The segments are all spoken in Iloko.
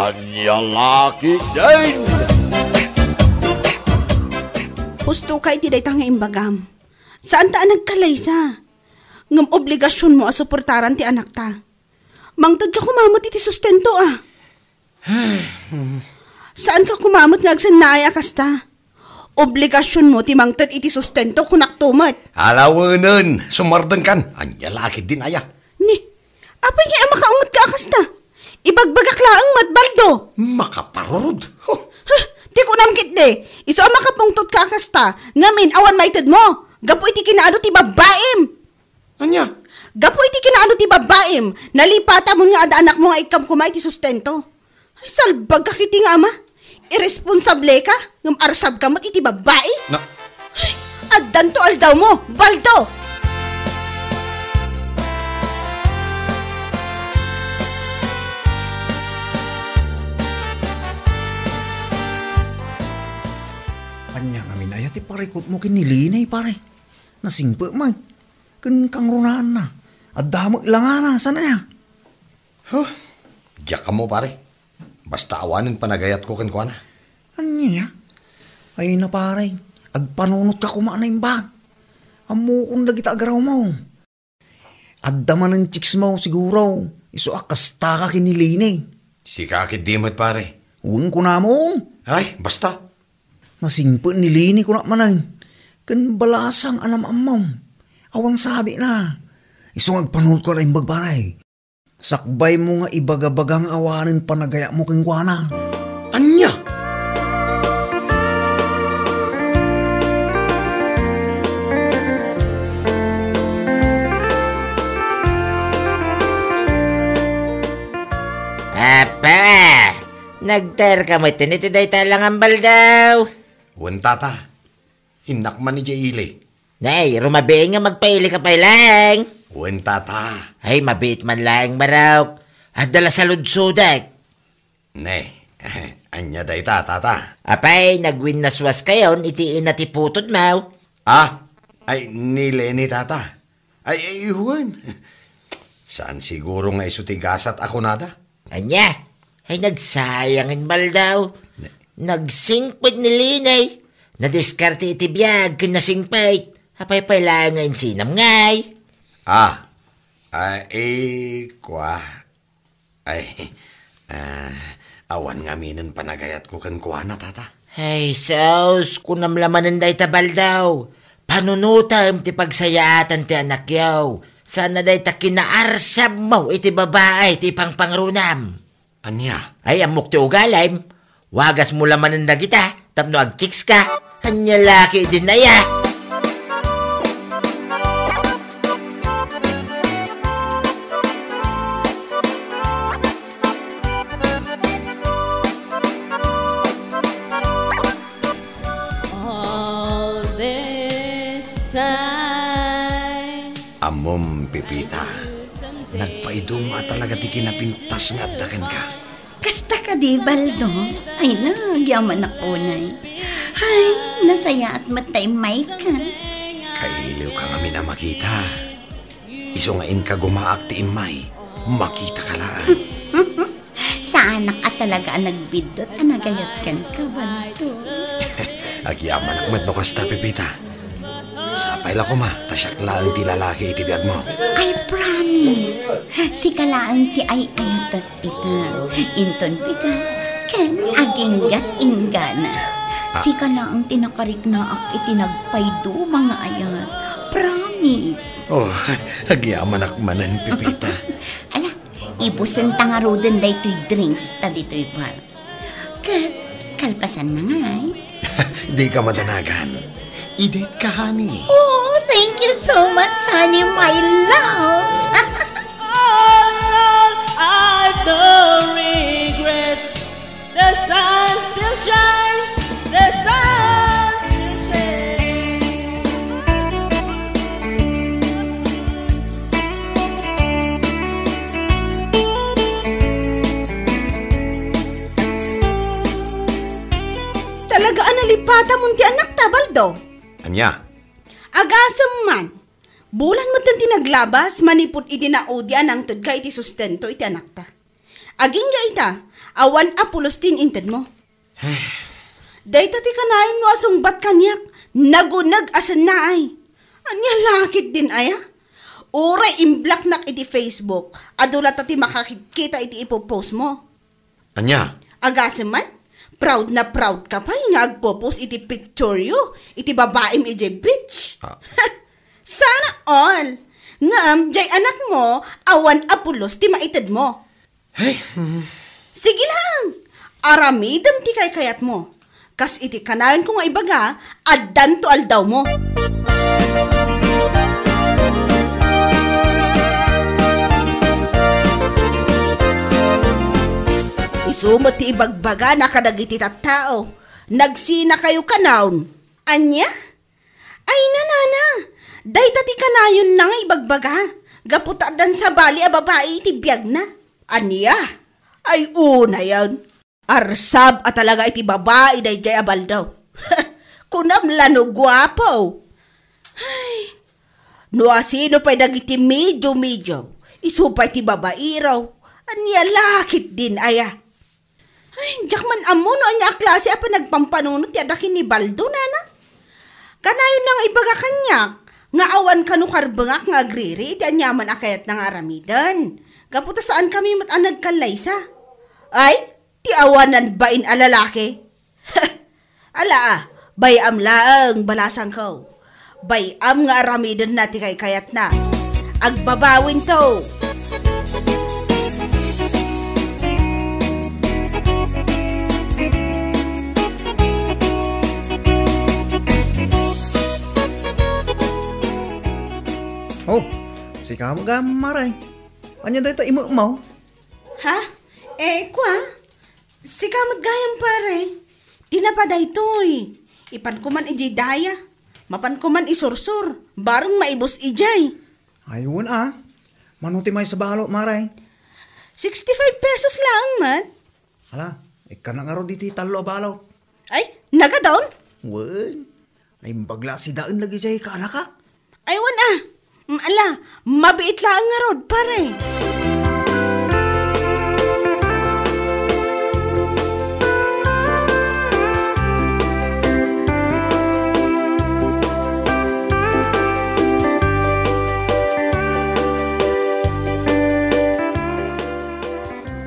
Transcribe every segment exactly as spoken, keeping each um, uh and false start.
Ania la ketdin? Husto ka iti dayta nga imbagam. Saan ta a nagkalaysa. Ngem obligasionmo a suportaran ti anakta. Mangted ka koma met iti sustento a. Saan ka koma met nga agsennaay a kasta. Obligasionmo ti mangted iti sustento, kunakto met. Alawenen, sumardengkan. Ania la ketdin aya? Ni, apay nga a makaunget ka a kasta? Ibagbagak laeng met, Baldo. Makaparurod. Huh. Huh, ti kunam ketdi, isu a makapungtot ka a kasta, ngamin awan maitedmo, gapu iti kinaadu ti babbaim. Ania? Gapu iti kinaadu ti babbaim, nalipatamon nga adda anakmo nga ikkam koma iti sustento. Ay, salbag ka kiti nga ama. Irresponsable ka, ngem arsab ka met iti babbai. Na- Ay, addanto aldawmo, Baldo! Ania ngamin aya ti parikutmo ken ni Lene, pare? Nasingpet man. Ken kangrunaanna. Adda met langana, saan aya? Huh? Diak ammo, pare. Basta awanen panagayatko kenkuana. Ania? Ay na, pare. Agpanunotka koma a naimbag. Ammokon dagita agarawmo. Adda manen chicksmo, siguro. Isu a kasta ka ken ni Lene. Sika ketdi met, pare. Wen, kunamon. Ay, basta. Nasingpet ni Lene, kunak manen. Ken balasang a namaammo. Awan sabina. Isu nga agpanunotko a naimbag, pare. Sakbaymo nga ibagabaga nga awanen panagayatmo kenkuana. Ania? Apa! Nagtaerka met iti dayta a langan, Baldo? Wen, tata. Innak man idiay ili. Nay, rumabiin nga magpaili ka pay laeng. Wen, tata. Ay, mabiit man laeng, Marok. Adda la saludsodek. Ne, ania dayta, tata? Apay, nagwinnaswaskayon iti ina ti putodmo. Ah, ay, ni Lene, tata. Ay, ay, wen. Saan siguro nga isu ti gasat a kunada? Ania? Ay, nagsayang in Baldo. Ne- Nagsingpet ni Lene. Nadiskarte iti biag ken nasingpet. Apay pay laeng nga insinam ngay? Ah, ah, eh, kua. Ay, ah, awan ngaminen panagayatko kenkuana, tata. Ay, sus, kunam la manen dayta, Baldo. Panunotem ti pagsayaatan ti anakyo. Saan a dayta kinaarsabmo iti babai ti ipangpangrunam. Ania? Ay, ammok ti ugalim. Wagasmo la manen dagita tapno agkikska. Ania la ketdin aya? All this time. Ammom, Pepita, nagpaiduma talaga ti kinapintas nga adda kenka. Kasta kadi, Baldo? Ay, nagyamanak unay. Ay, nasayaat met ta immayka. Kailiwka ngamin a makita. Isu nga inka gumaak ti immay, makitaka laeng. Saanak a talaga a nagbiddut a nagayat kenka, Baldo. Agyamanak met no kasta, Pepita. Sapay la koma, ta siak laeng ti lalaki iti biagmo. I promise. Sika laeng ti ay-ayatek ita. Inton bigat, ken aginggat inggana. Ah. Sika laeng ti nakariknaak iti nagpaiduma nga ayat. Promise. Oh, agyamanak manen, Pepita. Ala, ibusenta ngaruden daytoy drinks ta ditoy bar. Ket kalpasanna ngay. Dika madanagan. Iditka, honey. Oh, thank you so much, honey, my loves. All along, I've no regrets. The sun still shines. The sun still shines. Talaga a nalipatamon ti anakta, Baldo. Ania? Agasem man. Bulan metten ti naglabas manipud idi naudi a nangtedka iti sustento iti anakta. Agingga ita, awan a pulos ti intedmo. Dayta ti kanayonmo a sungbat kaniak, naguneg a sennaay. Ania la ketdin aya? Uray imblocknak iti Facebook, adu latta ti makakitkita iti ipopost mo. Ania? Agasem man, proud na proud ka pay nga agpopost iti picture yo, iti babaim idiay beach. Ah. Sana all! Ngem, diay anakmo, awan a pulos ti maitedmo. Hey. Sige lang, aramidem ti kaykayatmo. Kas iti kanayonko nga ibaga, addanto aldawmo. Isu met ti ibagbagana kadagiti tattao, "Nagsinakayo kanayon." Ania? Ay, nanana, dayta ti kanayonna nga ibagbaga, gapu ta addan sabali a babai iti biagna. Ania? Ay, unayen. Arsab a talaga iti babai daydiay a Baldo. Kunam la no guapo. Ay, no asino pay dagiti medyo-medyo, isu pay ti babairo. Ania la ketdin aya? Ay, diak man ammo no ania a klase a panagpampanunot ti adda ken ni Baldo, nana. Kanayonna nga ibaga kaniak nga awan kano karbengak nga agriri iti aniaman a kayatna nga aramiden. Gapu ta saankami met a nagkallaysa. Ay, ti awanan bain a lalaki. Ala, a, bay-am laeng, balasangko. Bay-am nga aramidenna ti kaykayatna. Agbabawinto. Oh, sika met gayam, Mare. Ania dayta imekmo? Ha? Eh, kua? Sika met gayam, pare. Tinapa daytoy. Ipanko man idiay daya. Mapanko man isursor. Bareng maibus idiay. Ay, wen a. Mano ti maysa balot, Mare? Sixty-five pesos laeng met. Ala, ikkana ngarud iti tallo a balot. Ay, nagadon? Wen. Naimbag la a sidaen dagiti kaanakak. Ay, wen a. Mm, ala, mabiit laeng ngarud, pare.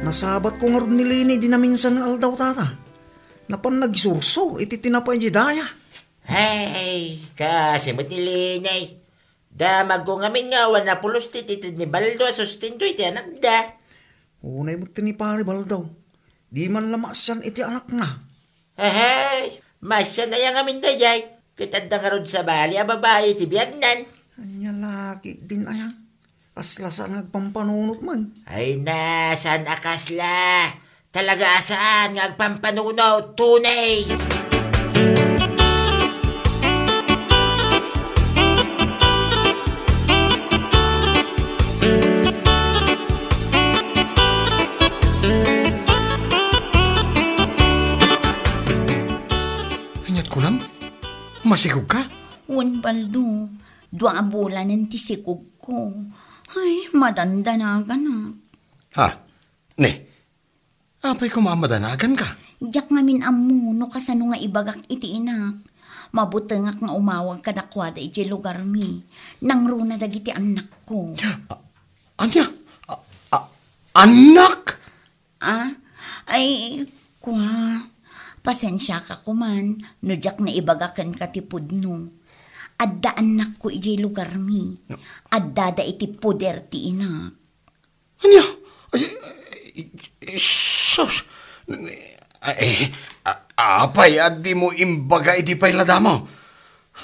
Nasabatko ngarud ni Leni idi naminsan nga aldaw, tata. Napan nagsursor iti tinapa idiay daya. Ay, kaasi met ni Leni. Damagko ngamin nga awan a pulos ti ited ni Baldo a sustento iti anakda. Unay met ti ni Pare Baldo. Di man la maasian iti anakna. Ay, maasian aya ngamin daydiay? Ket adda ngarud sabali a babai iti biagnan. Ania la ketdin aya? Kasla saan nga agpampanunot man. Ay na, saan a kasla? Talaga a saan nga agpampanunot, tunay! Ania't kunam? Masikog ka? Wen, Baldo. Dua a bulanen ti sikogko. Ay, madandanaganak. Ha? Ne? Apay koma a madanaganka? Diak ngamin ammo no kasano nga ibagak iti inak. Mabutengak nga umawag kadakuada idiay lugarmi. Nangruna dagiti annakko. A-, ania? A-, a-, annak? Ah? Ay, kua, pasensiaka koman no diak naibaga kenka ti pudno. Adda annakko idiay lugarmi. Addada iti poder ti inak. Ania? Ay, ay, ay, sus! Ay, a-, apay a dimo imbaga idi pay la damo?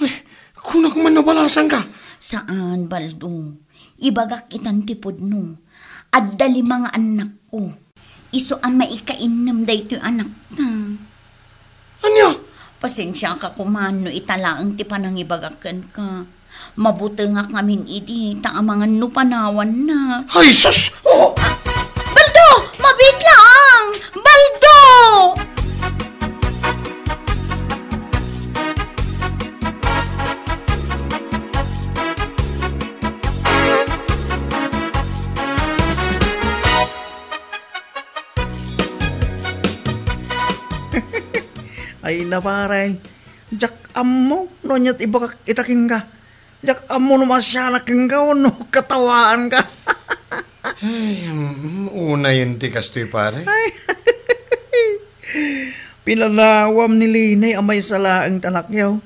Ay, kunak man no balasangka. Saan, Baldo. Ibagak itan ti pudno. Adda lima nga annakko. Isu a maikainnem daytoy anakta. Ania? Pasensiaka koman no ita laeng ti panangibagak kenka. Mabutengak ngamin idi ta amangan no panawannak. Ay, sus! Oh! Baldo! Mabiit laeng! Baldo! Ay na, pare. Diak ammo no ania ti ibagak ita kenka. Diak ammo no maasianak kenka wenno katawaanka. Ay, mm, unayen ti kastoy, pare. Ay. Pinanawam ni Lene a maysa laeng ti anakyo.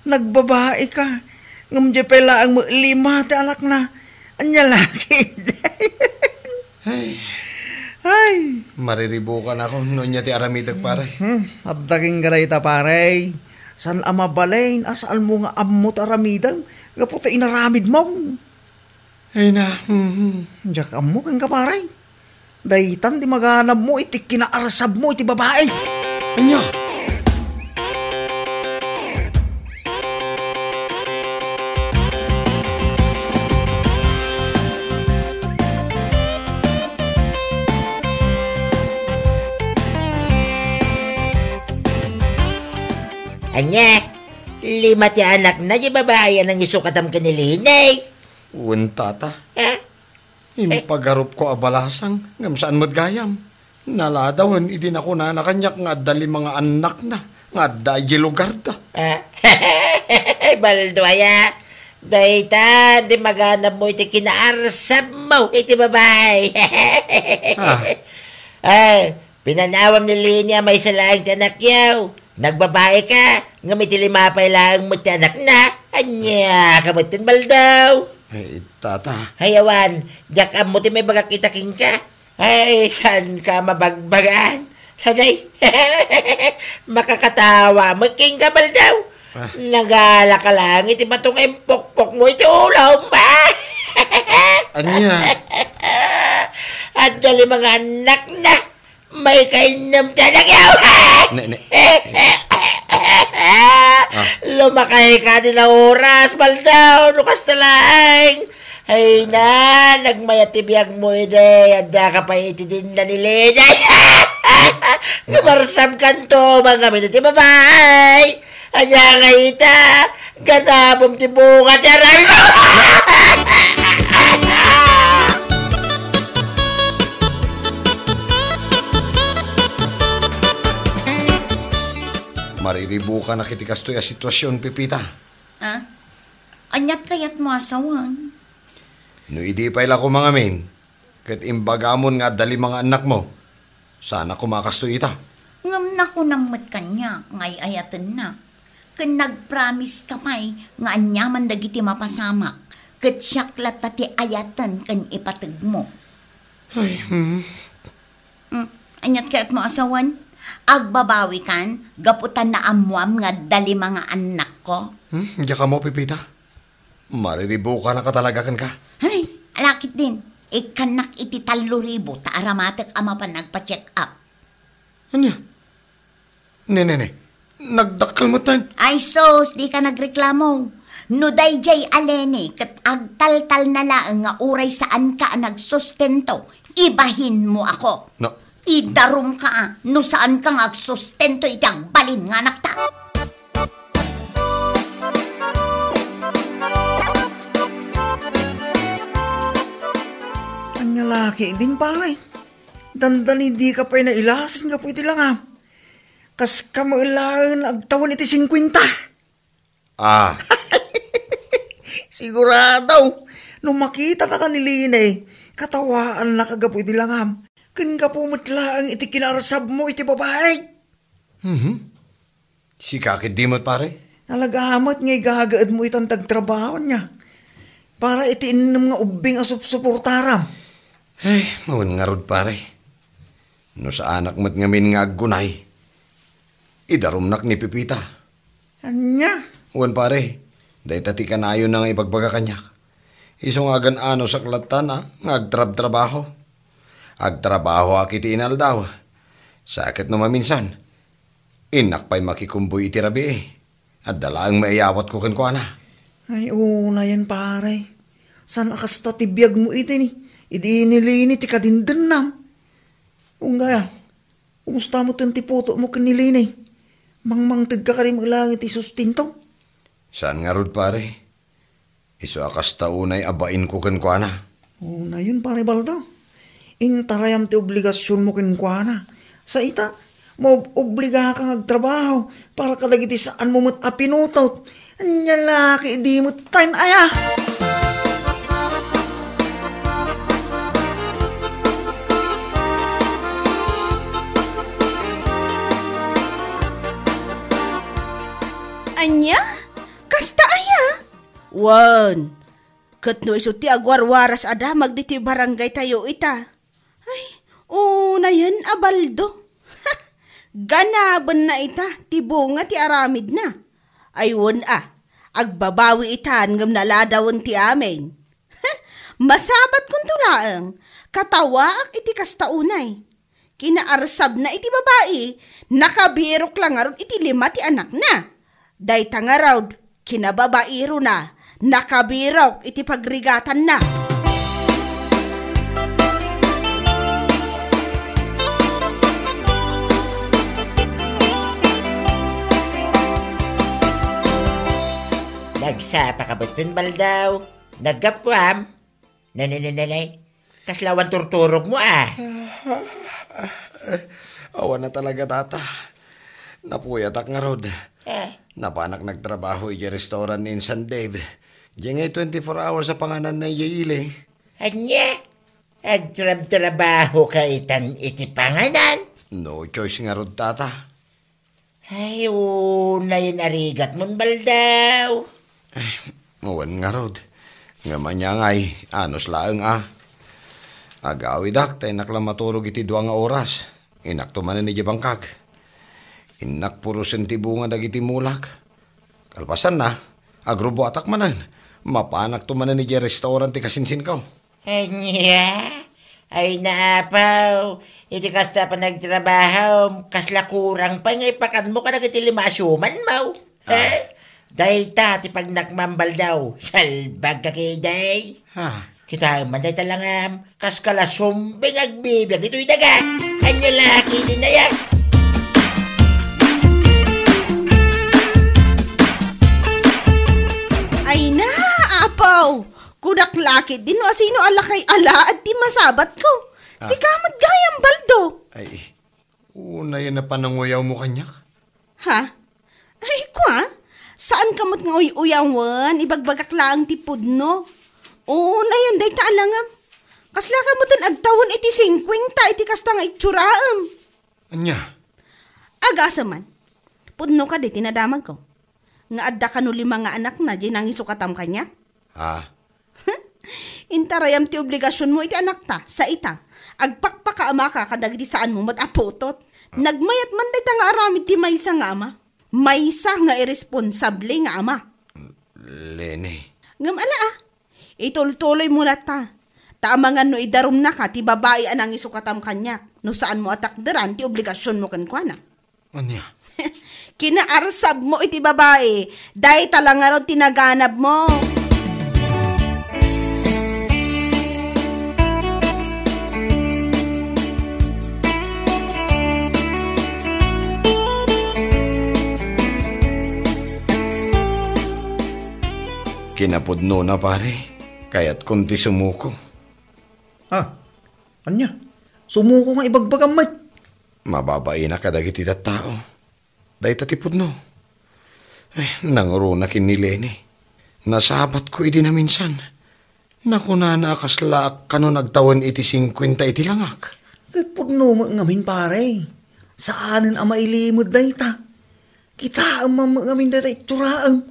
Nagbabaika. Ngem diay pay laeng met lima ti anakna. Ania la ketdi? Ay. Ay. Mariribukan ako no ania ti aramidek, pare. Hmm, adda kenka dayta, pare. Saan a mabalin a saanmo nga ammo ti aramidem gapu ta inaramidmo. Ay na, mhm. Diak ammo kenka, pare. Daytan ti maganabmo iti kinaarsabmo iti babai. Ania? Ania? Lima ti anakna, diay babai a nangisukatam ken ni Lene? Wen, tata. Eh? Impagarupko a balasang, ngem saan met gayam. Naladawen idi nakunana kaniak nga adda lima nga annakna, nga adda idiay lugarda. Ah, Baldo aya, dayta ti maganabmo iti kinaarsabmo iti babai. Ah. Ay, pinanawam ni Lene a maysa laeng ti anakyo. Nagbabaika, ngem iti lima pay laeng met ti anakna. Ania ka metten, Baldo? Ay, tata. Ay, awan, diak ammo ti maibagak ita kenka. Ay, saan ka mabagbagan? Sanay, makakatawa met kenka, Baldo. Ah. Nagalaka laeng iti bato nga impukpokmo iti ulom. Ania? Adda lima nga annakna. Maikainnem ti anakyo. Ne, ne. Ah. Lumakayka iti naoras, Baldo, no kasta laeng. Ay na, nagmayat ti biagmo idi, addaka pay iti dinna ni Lene. Nga marsabkanto, mangamin iti babai. Ania nga ita, ganabem ti bunga ti aramidmo. Mariribukanak iti kastoy a situasion, Pepita. Ah? Aniat kayatmo a sawen? No idi pay la ko mangamin, ket imbagamon nga adda lima nga annakmo, saanak koma a kastoy ita. Ngem nakunam met kaniak nga ay-ayatennak, ken nagpromise ka pay nga aniaman dagiti mapasamak, ket siak latta ti ayaten ken ipategmo. Ay, hmm. Mm, aniat kayatmo a sawen? Agbabawikan gapu ta naammoam nga adda lima nga annakko? Hmm? Diak ammo, Pepita. Mariribukanak a talaga kenka. Ay, ala ketdin. Ikkannak iti tallo ribu ta aramatek a mapan agpa-check up. Ania? Ne, ne, ne. Nagdakkel metten. Ay sus, dika nagreklamo. No daydiay a Lene ket agtaltalna laeng nga uray saanka a nagsustento, ibahinmo ako. No. Idarumka a, no saanka nga agsustento iti agbalin nga anakta. Ania la ketdin, pare? Dandani dika pay nailasin gapu iti langam. Kaska met laeng agtawen iti singkuenta. Ah. Sigurado, no makitanaka ni Lene, katawaannaka gapu iti langam. Ken gapu met laeng iti kinaarsabmo iti babai. Mhm. Sika ketdi met, pare? Talaga met nga igagaedmo itan ti agtrabaho, ania? Para iti innem nga ubbing a supsuportaram. Ay, mawen ngarud, pare. No saanak met ngamin nga aggunay, idarumnak ni Pepita. Ania? Wen, pare, dayta ti kanayonna nga ibagbaga kaniak. Isu nga agan-anusak latta nga agtrabtrabaho. Agtrabahoak iti inaldaw. Sa ket no maminsan, innak pay makikumbuy iti rabii. Adda laeng maiyawatko kenkuana. Ay, unayen, pare. Saan a kasta ti biagmo iti ni, idi ni Lene ti kadindennam? Unggaya, kumusta metten ti putomo ken ni Lene? Mangmangtedka kadi met laeng iti sustento? Saan ngarud, pare. Isu a kasta unay a bainko kenkuana. Unayen, pare Baldo. Intarayam ti obligasionmo kenkuana. Sa ita, Maub-obligaka nga agtrabaho para kadagiti saanmo met a pinutot. Ania la ketdin met tayen aya? Ania? Kasta aya? Wen, ket no isu ti agwarwaras a damag ditoy barangaytayo ita. Ay, unayen a Baldo. Ganabenna ita ti bunga ti aramidna. Ay, wen a, agbabawi itan ngem naladawen ti amin. Masabatkonto laeng, katawaak iti kasta unay. Kinaarsabna iti babai, nakabirok la ngarud iti lima ti anakna. Dayta ngarud, kinababairona, nakabirok iti pagrigatanna. Nagsapa ka betten, Baldaw? Naggapuam? Nanananay, kasla awan turturogmo, a? Awan a talaga, Tata. Napuyatak ngarud. Eh? Napanak nagtrabaho idiay restaurant ni Insan Dave. Diay ngay twenty-four hours a pangananna idiay ili. Ania? Agtrabtrabahoka itan iti panganan? No choice ngarud, Tata. Ay, unayen a rigatmon, Baldaw. Ay, wen ngarud. Ngem ania ngay, anus laeng a. Agawidak ta innak la maturog iti dua nga oras. Innakto manen idiay bangkag. Innak purosen ti bunga dagiti mulak. Kalpasanna, agrubuatak manen. Mapanakto manen idiay restaurant ti kasinsinko. Ania? Ay, naapaw, iti kasta a panagtrabahom, kasla kurang pay nga ipakanmo kadagiti lima a siumanmo. Ah. Eh? Dayta ti pagnakmam, Baldaw. Salbag ka ketdi. Ha? Kitaem man dayta langam, kas kala sumbing agbibiag ditoy daga. Ania la ketdin aya? Ay na, apaw! Kunak la ketdin no asino a lakay alaad ti masabatko. Ah. Sika met gayam, Baldo. Ay, unayen a pananguyawmo kaniak? Ha? Ay, kua? Saanka met nga uy-uyawen, ibagbagak laeng ti pudno. Unayen dayta a langam. Kaslaka metten agtawen iti singkuenta iti kasta nga itsuraan. Ania? Agasem man. Pudno kadi ti nadamagko. Nga adda kano lima nga anakna diay nangisukatam kaniak? Ha? Intarayam ti obligasionmo iti anakta, sa ita. Agpakpakaamaka kadagiti saanmo met a putot. Ah. Nagmayat man dayta nga aramid ti maysa nga ama. Maysa nga irresponsable nga ama. Leni. Ngem ala, a. Itultuloymo latta. Ta amangan no idarumnaka ti babai a nangisukatam kaniak, no saanmo a takderan ti obligasionmo kenkuana. Ania? Kinaarsabmo iti babai. Dayta la ngarud ti naganabmo. Kinapudnona, pare, kayatkon ti sumuko. Ha? Ania? Sumuko nga ibagbagam met? Mababaina kadagiti tattao. Dayta ti pudno. Eh, nangruna ken ni Leni. Nasabatko idi naminsan. Nakunana a kaslaak kano nagtawen iti singkuenta iti langak. Ket pudno met ngamin, pare. Saanen a mailimed dayta. Kitaem man met ngamin dayta itsuraem.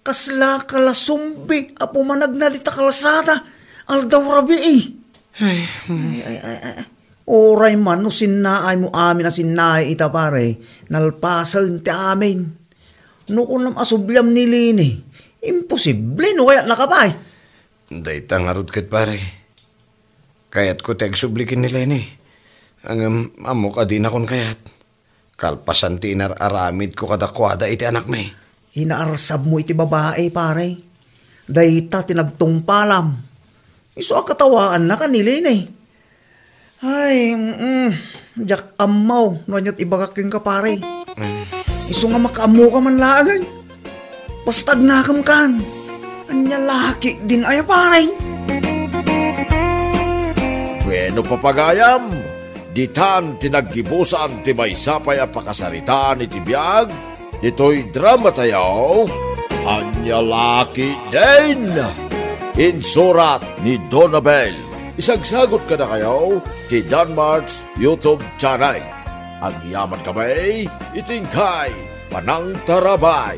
Kasla kalasumbi a pumanagna dita kalsada, aldaw rabii. Ay, hmm. Ay, ay, ay, ay. Uray man no sinnaaymo amin a sinnaay ita, pare, nalpasen ti amin. No kunam a subliam ni Leni, imposible no kayatnaka pay. Dayta ngarud ket, pare. Kayatko ti agsubli ken ni Leni. Ngem ammok a dinakon kayat. Kalpasan ti inar-aramidko kadakuada iti anakmi. Inaarsabmo iti babai, pare. Dayta ti nagtungpalam. Isu a katawaanna ken ni Leni. Ay, mm, diak ammo no aniat ibagak kenka, pare. Mm. Isu nga makaammoka man laengen. Basta agnakem kan. Ania la ketdin aya, pare? Bueno, papagayam, Ditan ti naggibusan ti maysa pay a pakasaritaan iti biag ditoy dramatayo, Ania La Ketdin. Insurat ni Donabel. Isagsagot kadakayo ti Danmart's YouTube channel. Agyamankami iti inkay panangtarabay.